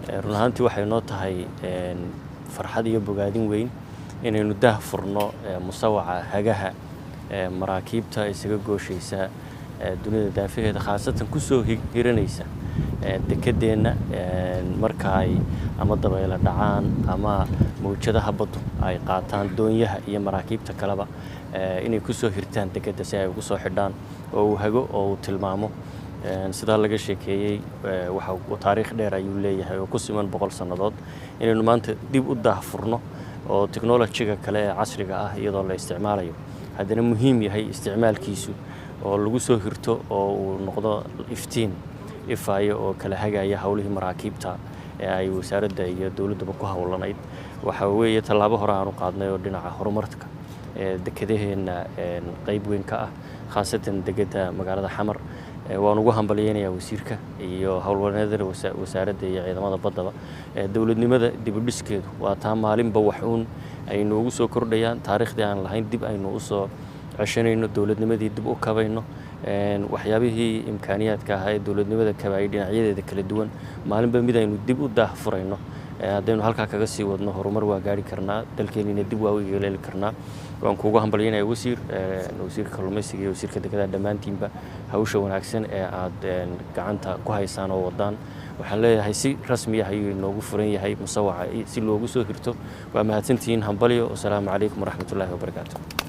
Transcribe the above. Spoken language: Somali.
Run ahaantii waxay noo tahay farxad iyo bogaadin weyn inaynu daah furno musawaca hagaha maraakiibta isaga gooshaysa dunida daafaheeda, khaasatan kusoo hiranaysa dekedeenna marka ay ama dabaylo dhacaan ama mawjadaha baddu ay qaataan doonyaha iyo maraakiibta kaleba, inay kusoo hirtaan dekedda si ay ugu soo xidhaan oo uu hago oo uu tilmaamo. Sidaa laga sheekeeyey, waxa taariikh dheer ayuu leeyahay oo ku siman 100 sannadood. Inaynu maanta dib u daah furno oo technology-ga kale ee casriga ah iyadoo la isticmaalayo, haddana muhiim yahay isticmaalkiisu oo lagu soo hirto oo uu noqdo iftiin ifaayo oo kala hagaya howlihii maraakiibta ee ay wasaaradda iyo dowladduba ku howlanayd, waxa weeye tallaabo hore aanu qaadnay oo dhinaca horumarka dekedaheenna qayb weyn ka ah, khaasatan dekedda magaalada Xamar. Waan ugu hambalyeynayaa wasiirka iyo howlwaneedada wasaaradda iyo ciidamada baddaba. Dowladnimada dib u dhiskeedu waa taa maalinba wax uun aynu ugu soo kordhayaan taariikhdii aan lahayn, dib aynu usoo ceshanayno dowladnimadii, dib u kabayno waxyaabihii imkaaniyaadka ahaa ee dowladnimada kabayay dhinacyadeeda kala duwan, maalinba mid aynu dib u daah furayno. Haddaynu halkaa kaga sii wadno, horumar waa gaari karnaa, dalkeenina dib waa u yeeleeli karnaa. Waan kuugu hambalyeynaya wasiir, wasiirka kalluumaysiga iyo wasiirka dekedaha, dhammaantiinba hawsha wanaagsan ee aad gacanta ku haysaan oo wadaan. Waxaan leeyahay si rasmi ah ayuu inoogu furan yahay musawaca si loogu soo hirto. Waa mahadsantihiin, hambalyo. Wasalaamu calaykum waraxmatullaahi wabarakaatu.